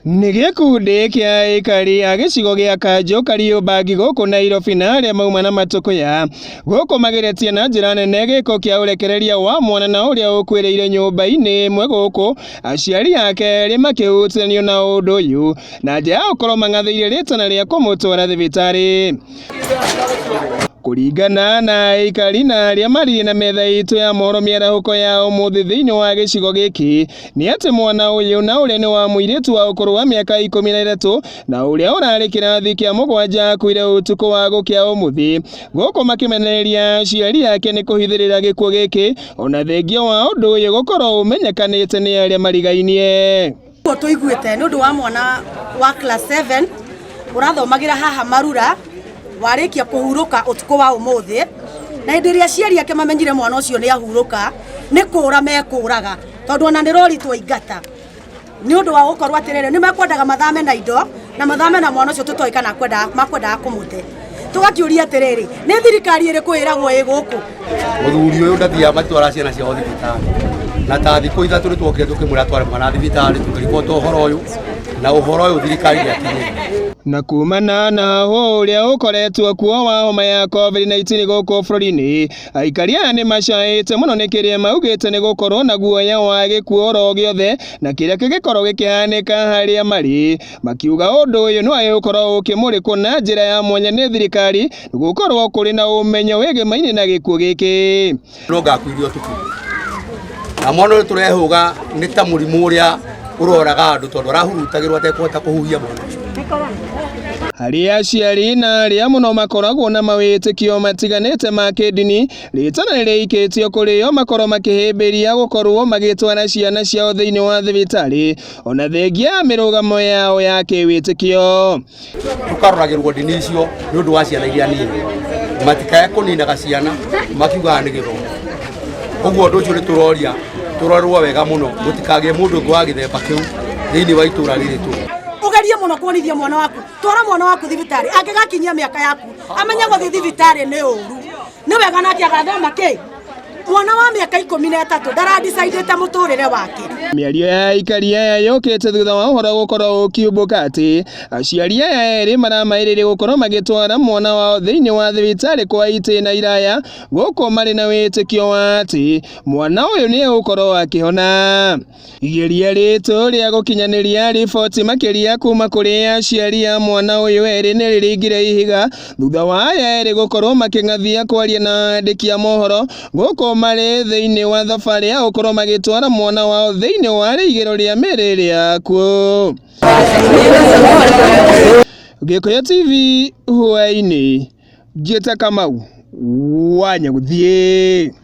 Nĩ gĩkundi kĩa aikari a gĩcigo gĩa Kanjũ Kariũmbangi gũkũ Nairobi na arĩa mauma na matũkũya gũkũ mageretie na njĩra nene gĩko kĩa ũrekereria wa mwana na ũrĩa ũkuĩrĩire nyũmba-inĩ ĩmwe gũkũ aciari ake erĩ makĩhutanio na ũndũ ũyũ na njĩra ya gũkorwo mang'athĩirie rĩtana rĩa kũmũtwara thibitarĩ. Kũringana na aikari na arĩa marĩ na metha itũ ya mohoro mĩarahũko ya ũmũthĩ thĩinĩ wa gĩcigo gĩkĩ nĩ atĩ mwana ũyũ na ũrĩa nĩ wa mũirĩtu wa ũkũrũ wa mĩaka 13 na ũrĩa ũrarĩ kĩrathi kĩa 7 akuire ũtukũ wa gũkĩa ũmũthĩ gũkũ makĩmenereria aciari ake nĩ kũhithĩrĩra gĩkuũ gĩkĩ ona thengia wa ũndũ ũyũ gũkorwo ũmenyekanĩte nĩ arĩa marigainie. Ũguo tũiguĩte nĩ ũndũ wa mwana wa class 7 ũrathomagĩra haha Marura warĩkia kũhurũka ũtukũ wa ũmũthĩ, na hĩndĩ ĩrĩa aciari ake mamenyire mwana ũcio nĩ ahurũka nĩ kũra mekũraga, tondũ ona nĩ rori twaingata nĩ ũndũ wa gũkorwo atĩrĩrĩ nĩ mekwendaga mathame na indo na mathame na mwana ũcio tũtoĩ kana makwendaga kũmũte. Tũgakĩũria atĩrĩrĩ, nĩ thirikari ĩrĩkũ ĩragwo ĩ gũkũ? Mũthuri ũyũ ndathiaga matwara ciana ciao thibitarĩ, na ta thikũ 3 nĩ twokire tũkĩmwĩra atware mwana thibitarĩ, tũkĩribota ũhoro ũyũ na ũhoro ũyũ thirikari ndĩakinyĩire. Na kumana na hũhũ ũrĩa ũkoretwo kuo wa homa ya COVID-19 gũkũ bũrũri-inĩ, aikari aya nĩ macaĩte mũno nĩ kĩrĩa maugĩte nĩ gũkorwo na guoya wa gĩkuũ oro gĩothe na kĩrĩa kĩngĩkorwo gĩkĩhanĩka harĩa marĩ, makiuga ũndũ ũyũ nĩ wagĩrĩirwo gũkorwo ũkĩmũrĩkwo na njĩra ya mwanya nĩ thirikari gũkorwo kũrĩ na ũmenyo wĩgĩmaine na gĩkuũ gĩkĩ. No ngakuire ũtukũ na mwana ũyũ tũrehũga nĩ ta mũrimũ ũrĩa ũroraga andũ tondũ arahurutagĩrwo atekũhota kũhuhia mwana ũcio. Harĩ aciari na arĩa mũno makoragwo na mawĩtĩkio matiganĩte ma kĩndini, rĩtana nĩ rĩikĩtio kũrĩ o makorwo makĩhĩmbĩria gũkorwo magĩtwara ciana ciao thĩinĩ wa thibitarĩ ona thengia ya mĩrũgamo yao ya kĩwĩtĩkio. Tũkaroragĩrwo ndini icio nĩ ũndũ wa ciana iria nini, matikae kũninaga ciana makiugaga nĩ gĩthomo. Ũguo ũndũ ũcio nĩ tũroria tũrorwo wega mũno, gũtikagĩe mũndũ ũngĩ wa gĩthemba kĩu thĩinĩ wa itũra rĩrĩ tũrĩ. Ũgerie mũno kuonithia mwana waku, twara mwana waku thibitarĩ, angĩgakinyia mĩaka yaku amenye gũthiĩ thibitarĩ nĩ ũru, nĩ wega nake agathoma kĩ. Mwana wa mĩaka 13 ndaradecidĩte mũtũrĩre wake. Mĩario ya aikari aya yũkĩte thutha wa ũhoro gũkorwo ũkiumbũka atĩ aciari aya erĩ maramaĩrĩire gũkorwo magĩtwara mwana wao thĩinĩ wa thibitarĩ kwa itĩna iraya gũkũ marĩ na wĩtĩkio wa atĩ mwana ũyũ nĩ egũkorwo akĩhona. Igeria rĩtũ rĩa gũkinyanĩria riboti makĩria kuma kũrĩ aciari a mwana ũyũ erĩ nĩ rĩringire ihiga thutha wa aya erĩ gũkorwo makĩng'athia kwaria na andĩki a mohoro gũkũ marĩ thĩinĩ wa thabarĩ ya gũkorwo magĩtwara mwana wao thĩinĩ wa rĩigĩro rĩa mĩrĩ rĩa kuo. Gĩkũyũ TV hwaĩ-inĩ, Njĩta Kamau wa Nyagũthiĩ.